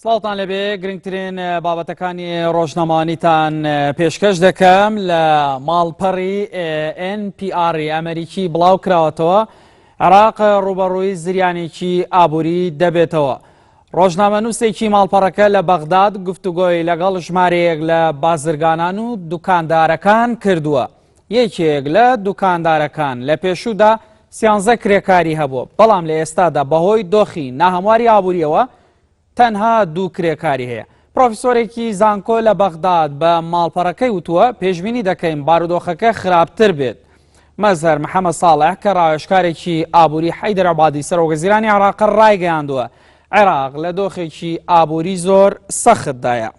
سڵاوتان لەبێ گرنگترین بابەتەکانی ڕۆژنامەوانیتان پێشکەش دەکەم لە ماڵپەڕی NPR ئەمریکی بڵاو کراوەتەوە عراق ڕوبەڕووی زریانێکی ئابووری دەبێتەوە. ڕۆژنامەنووسێکی ماڵپەڕەکە لە بەغداد گفتوگۆی لەگەڵ ژمارەیەک لە بازرگانان و دوکاندارەکان کردووە. یەکێک لە دوکاندارەکان لە پێشوودا سیانزە کرێکاری هەبووە، بەڵام لە ئێستادا بەهۆی دۆخی ناهەمواری ئابوورییەوە تەنها دوو کرێکاری هەیە. پرۆفیسۆرێکی زانکۆ لە بەغداد بە ماڵپەڕەکەی وتووە، پێشبینی دەکەین بارودۆخەکە خراپتر بێت. مەزهەر محەمەد ساڵح کە ڕاوێژکارێکی ئابووری حەیدەر عەبادی سەرۆکوەزیرانی عێراقە ڕایگەیاندووە، عێراق لە دۆخێکی ئابووری زۆر سەختدایە.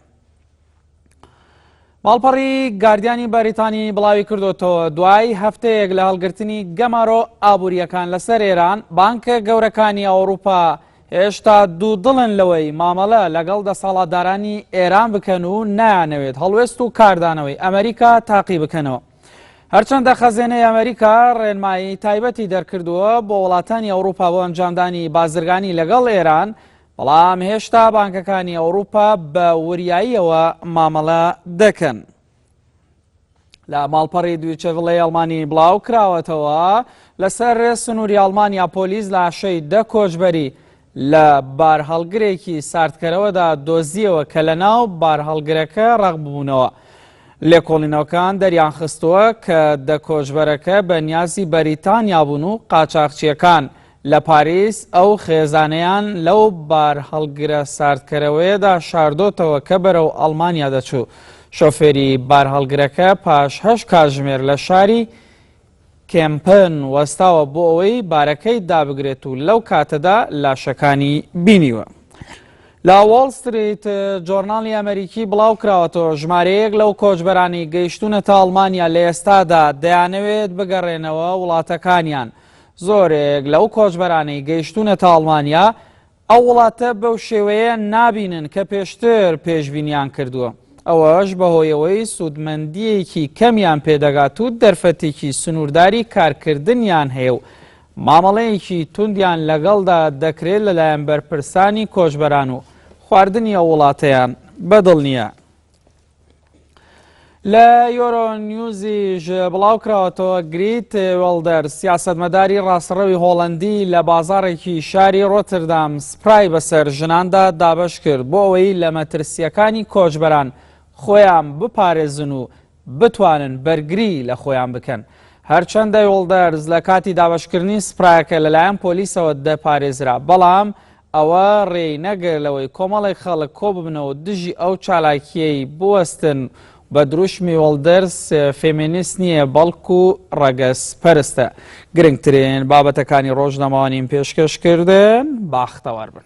ماڵپەڕی گاردیانی بەریتانی بڵاوی کردوتەوە دوای هەفتەیەک لە هەڵگرتنی گەمارۆ ئابووریەکان لەسەر ئێران بانکە گەورەکانی ئەوروپا هێشتا دوودڵن لەوەی مامەڵە لەگەڵ دەسەڵاتدارانی ئێران بکەن و نایانەوێت هەڵوێست و کاردانەوەی ئەمریکا تاقی بکەنەوە. هەرچەندە خەزێنەی ئەمریکا ڕێنمایی تایبەتی دەرکردووە بۆ وڵاتانی ئەوروپا بۆ ئەنجامدانی بازرگانی لەگەڵ ئێران، بەڵام هێشتا بانکەکانی ئەوروپا بە وریاییەوە مامەڵە دەکەن. لە ماڵپەڕی دویچەڤڵەی ئەڵمانی بڵاو کراوەتەوە لەسەر سنووری ئەڵمانیا پۆلیس لاشەی دە کۆچبەری لە بارهەڵگرێکی ساردکەرەوەدا دۆزیەوە کە لە ناو بارهەڵگرەکە ڕەق ببوونەوە. لێکۆڵینەوەکان دەریانخستووە کە دە کۆچبەرەکە بە نیازی بەریتانیا بوون و قاچاخچییەکان لە پاریس ئەو خێزانەیان لەو بارهەڵگرە ساردکەرەوەیەدا شاردۆتەوە کە بەرەو ئەڵمانیا دەچوو. شۆفێری بارهەڵگرەکە پاش هەشت کاتژمێر لە شاری کێمپن وەستاوە بۆ ئەوەی بارەکەی دابگرێت و لەو کاتەدا لاشەکانی بینیوە. لە وۆڵ ستریت جۆرناڵی ئەمریکی بڵاو کراوەتەوە ژمارەیەک لەو کۆچبەرانی گەیشتوونەتە ئەڵمانیا لە ئێستادا دەیانەوێت بگەڕێنەوە وڵاتەکانیان. زۆرێک لەو کۆچبەرانەی گەیشتوونەتە ئەڵمانیا ئەو وڵاتە بەو شێوەیە نابینن کە پێشتر پێشبینیان کردووە، ئەوەش بەهۆیەوەی سوودمەندییەکی کەمیان پێدەگات و دەرفەتێکی سنوورداری کارکردنیان هەیە و مامەڵەیەکی توندیان لەگەڵدا دەکرێت لەلایەن بەرپرسانی کۆچبەران و خواردنی ئەو وڵاتەیان بەدڵ نییە. لە یۆرۆ نیوزیش بڵاو کراوەتەوە گریت وێڵدەر سیاسەتمەداری ڕاستڕەوی هۆڵەندی لە بازاڕێکی شاری ڕۆتردام سپرای بەسەر ژناندا دابەش کرد بۆ ئەوەی لە مەترسییەکانی کۆچبەران خۆیان بپارێزن و بتوانن بەرگری لە خۆیان بکەن. هەرچەندە وێڵدەرز لە کاتی دابەشکردنی سپرایەکە لەلایەن پۆلیسەوە دەپارێزرا، بەڵام ئەوە رێی نەگرت لەوەی کۆمەڵێک خەڵک کۆببنەوە و دژی ئەو چالاکییەی بوەستن و بە دروشمی وڵدەرس فێمێنیست نییە بەڵکو رەگەزپەرستە گرنگترین بابەتەکانی رۆژنامەوانیم پێشکەش کردن. باختەوەر بن.